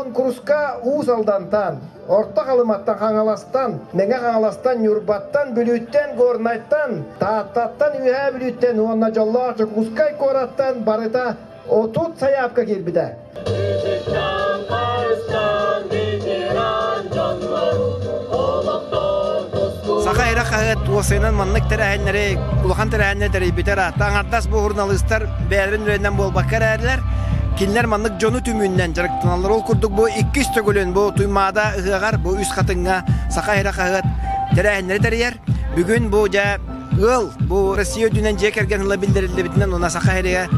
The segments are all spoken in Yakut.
Куонкуруска Уус Алдантан, Орто Халыматтан, Хаҥаластан, Мэҥэ Хаҥаластан, Ньурбаттан, Бүлүүттэн, Горнайтан, Тааттаттан, Үөһээ Бүлүүттэн уонна дьоллоох Дьокуускай куораттан барыта 30 сайаапка киирбитэ. Саха эрэ хаһыат уопсайынан маннык тэрээһиннэри, улахан тэрээһиннэри тэрийбитэ ыраатта. Аҥардас бу суруналыыстар бэйэлэрин үлэлэринэн буолбакка эрээрилэр, кинилэр маннык дьону түмүүннэн дьарыктаналлар. Ол курдук бу иккис төгүлүн бу Туймаада ыһыаҕар, бу Үс Хатыҥҥа Саха эрэ хаһыат тэрээһиннэри тэрийэр. Бүгүн бу дьэ ыал бу Россия үрдүнэн дьиэ кэргэн ыла биллэриллибитинэн уонна Саха сиригэр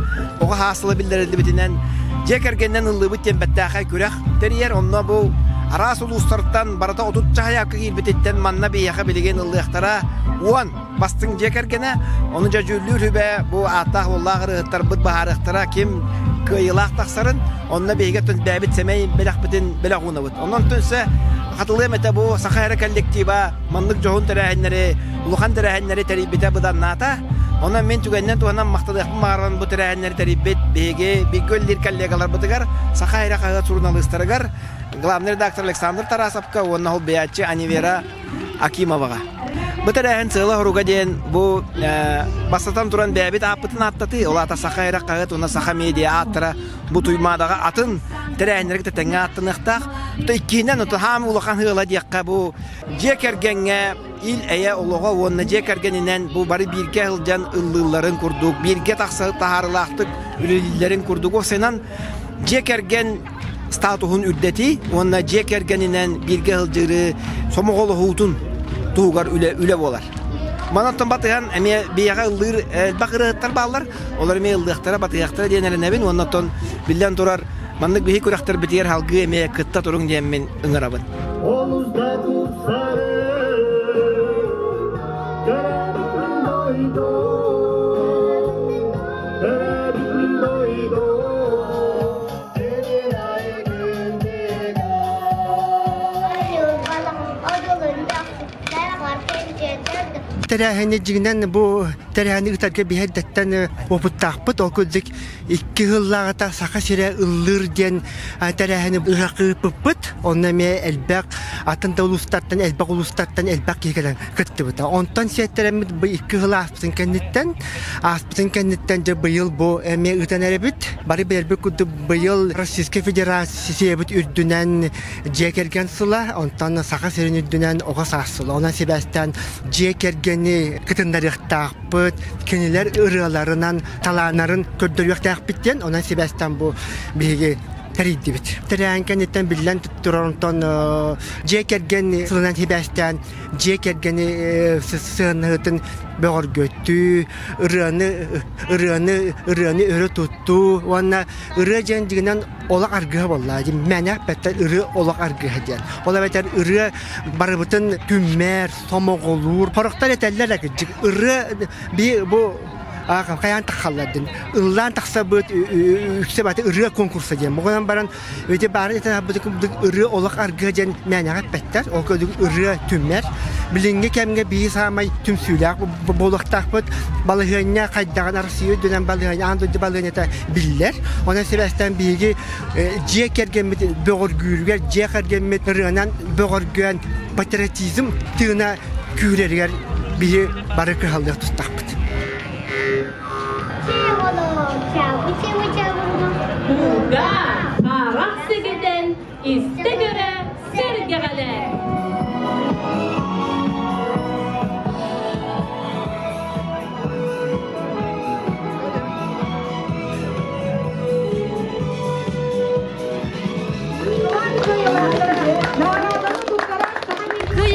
оҕо саас сыла биллэриллибитинэн дьиэ кэргэнинэн ыллыыбыт диэн бэртээхэй күрэх тэрийэр. Онно бу араас улуустартан барыта 30 чаһайаакка киирбититтэн манна биһиэхэ билигин ыллыахтара 10 бастыҥ дьиэ кэргэнэ. Ону дьэ дьүүллүүр сүбэ бу ааттаах-уоллаах ырыаһыттарбыт быһаарыахтара ким кыайыылаах тахсарын. Онно биһиги оттон бэйэбит сэмэй бэлэхпитин бэлэх уунабыт. Онон түнсэ хатылыам этэ бу Саха эрэ коллектива маннык дьоһун тэрээһиннэри, улахан тэрээһиннэри тэрийбитэ быданнаата. Онон мин түгэнинэн туһанан махтаныахпын баҕарабын бу тэрээһиннэри тэрийбит биһиги бииргэ үлэлиир коллегаларбытыгар, Саха эрэ хаһыат суруналыыстарыгар, главный редактор Александр Тарасовка уонна холбуйааччы Анивера Акимоваҕа. Бу тэрээһин сыала-соруга диэн бу бастатан туран бэйэбит ааппытын ааттатыы, ол аата Саха эрэ хаһыат уонна Саха медиа ааттара бу Туймаадаҕа атын тэрээһиннэргэ да тэҥҥэ ааттаныахтаах. Иккиһинэн, хаам улахан ыала диэххэ бу дьиэ кэргэҥҥэ ил-эйэ олоҕо уонна дьиэ кэргэнинэн бу бары бииргэ сылдьан ыллыылларын курдук, бииргэ тахса таһаарыылаахтык үлэлииллэрин курдук уопсайынан дьиэ кэргэн статуһун үрдэтии уонна дьиэ кэргэнинэн бииргэ сылдьыыры сомоҕолоһуутун туһугар үлэ, үлэ буолар. Манан батыһан эмиэ биһиэхэ ыллыыр элбэх ырыаһыттар бааллар. Олор эмиэ ыллыахтара, батыһыахтара диэн эрэнэбин уонна оттон биллэн турар маннык биһи күрэхтэрбитигэр салгыы эмиэ кытта туруҥ диэммин ыҥырабын. Олус да тупсары төрөөбүт дойду, төрөөбүт дойду. Тэрээһини дьиҥинэн бу тэрээһини ыытарга биһи эрдэттэн опыттаахпыт. Ол курдук икки сыллааҕыта Саха сирэ ыллыыр диэн тэрээһини ыһыах ыыппыппыт. Онно эмиэ элбэх атын да улуустартан элбэх улуустартан элбэх киһи кэлэн кыттыбыта. Онтон сиэттэрэммит бу икки сыл ааспытын кэнниттэн ааспытын кэнниттэн дьэ быйыл бу эмиэ ыытан эрэбит. Бары билэрбит курдук быйыл Российскай Федерациябыт үрдүнэн дьиэ кэргэн сыла, онтон Саха сирин үрдүнэн оҕо саас сыла. Онон сибээстээн дьиэ кэргэни кытыннарыахтаахпыт, кинилэр ырыаларынан талааннарын көрдөрүөхтээхпит диэн, онон сибээстээн бу биһиги тэрийдибит. Тэрээһин кэнниттэн биллэн турар онтон дьиэ кэргэн сылынан сибээстээн дьиэ кэргэни сыһыаннаһыытын бөҕөргөтүү, ырыаны ырыаны ырыаны өрө туттуу уонна ырыа диэн дьиҥинэн олох аргыһа буолла дии мээнэ эппэттэр ырыа олох аргыһа диэн. Ол эбэтэр ырыа барыбытын түмэр, сомоҕолуур. Сорохтор этэллэр кырдьык ырыа би бу хайаан таххаллар диэн. Ыллаан тахсабыт үксэ баты ырыа конкурса диэн. Бугунан баран Ити баарын этэн аһарбыт курдук ырыа олох аргыа диэн мээнэҕэ эппэттэр. Ол курдук ырыа түмэр. Билиҥҥи кэмҥэ биир саамай түмсүүлээх буолуохтаахпыт. Балаһыанньа хайдаҕын Арассыыйа үрдүнэн балаһыанньа, аан дойду балаһыанньата биллэр. Онон сибээстээн биһиги дьиэ кэргэммит бөҕөргүүрүгэр, дьиэ кэргэммит ырыанан бөҕөргөөн патриотизм тыына күүрэригэр биһи бары кыһаллыах тустаахпыт. Кулга харах сэгэтэн истэ көрө сэргэҕэлээ.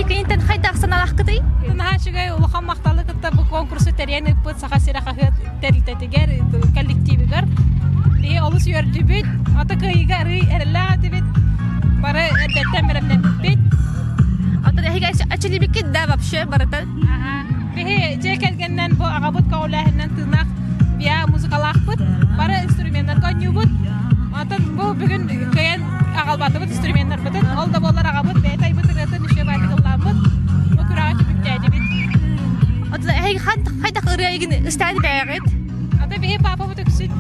Кыайыы хайдах санаалаахкытый? Наһаа үчүгэй улахан махталы кытта бу конкурсу тэрийэн ыыппыт Саха сирэ хаһыат тэрилтэтигэр, коллективигар. Биһи олус үөрдүбүт, ата кыайыыга арыый эрэллээх этибит. Бары эрдэттэн бэлэмнэммиппит. Оттон эһиги аччылыыбыккыт да вообще барыта? Биһи дьиэ кэргэнинэн бу аҕабыт көҕүлээһининэн тыыннаах биа музыкалаахпыт. Бары инструменнарга оонньуубут. Онтон бу бүгүн кыайан аҕалбатыбыт инструменнарбытын. Ол да буоллар аҕабыт бэйэтэ айбыт ырыатын үчүгэй баайдык ыллааммыт. Бу күрэҕи түмүктээтибит. Оттон эһиги хайдах ырыа игин ыстаан бэйэҕит? Ата биһи папабыт үксүн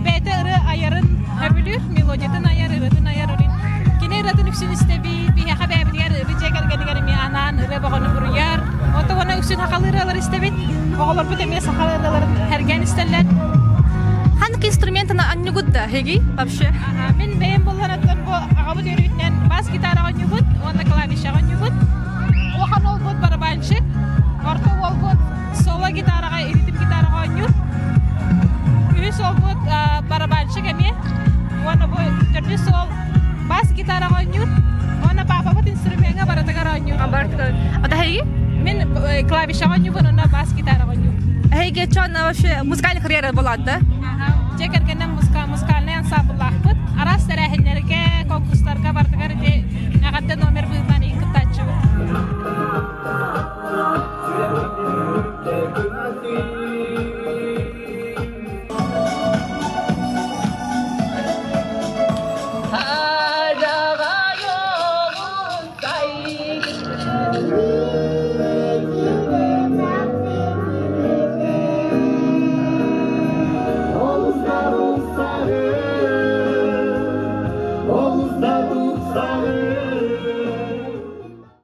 бэйэтэ ырыа айарын сөбүлүүр, мелодиятын айар, ырыатын айар. үксүн истэбит, биһиэхэ бэйэбитигэр дьиэ кэргэнигэр эмиэ анаан ырыа бөҕөнү буруйар. Онтон уонна үксүн сахалыы ырыалары истэбит. Оҕолорбут эмиэ сахалыы ырыаларын сэргээн истэллэр. Ханнык инструментаны анньугут да эһиги вообще? Мин бэйэм буллараттан бу аҕабыт үөрүүтүнэн бас гитараҕа оонньуубут уонна клавишаҕа оонньуубут. Улахан уолбут барабанщик, орто уолбут соло гитараҕа, ритм гитараҕа оонньуур. Үһүс уолбут барабанщик эмиэ. Уонна бу төрдүс уол бас гитараҕа оонньуур. Уонна папабыт инструмеҥҥа барытыгар оонньуур. Барытыгар. А эһиги? Мин клавишаҕа оонньуубун уонна бас гитараҕа оонньуубун. Эһиги чон вообще музыкальный карьера буолаат да? Дьиэ кэргэннэн музыкальный ансамбллаахпыт. Араас тэрээһиннэргэ,